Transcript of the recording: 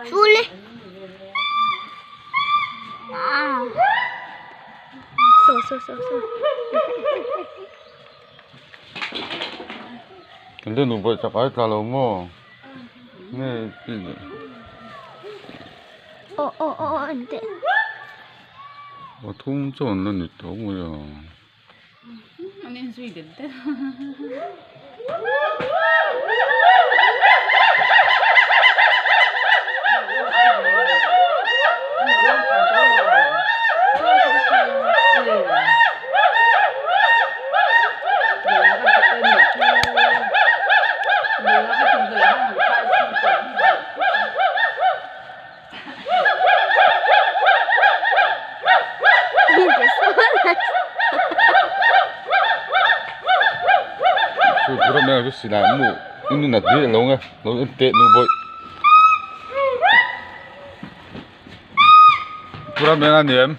Chule. Ah. So so so so. Kan te nupa chakai tla lo maw? Nge ti leh. Aw aw aw aw an teh. A thum chu an la ni tho mai a. An inzui det det. Chu silai mu in nat bik lo nge lo en teh nu bawih pura meng a ni em.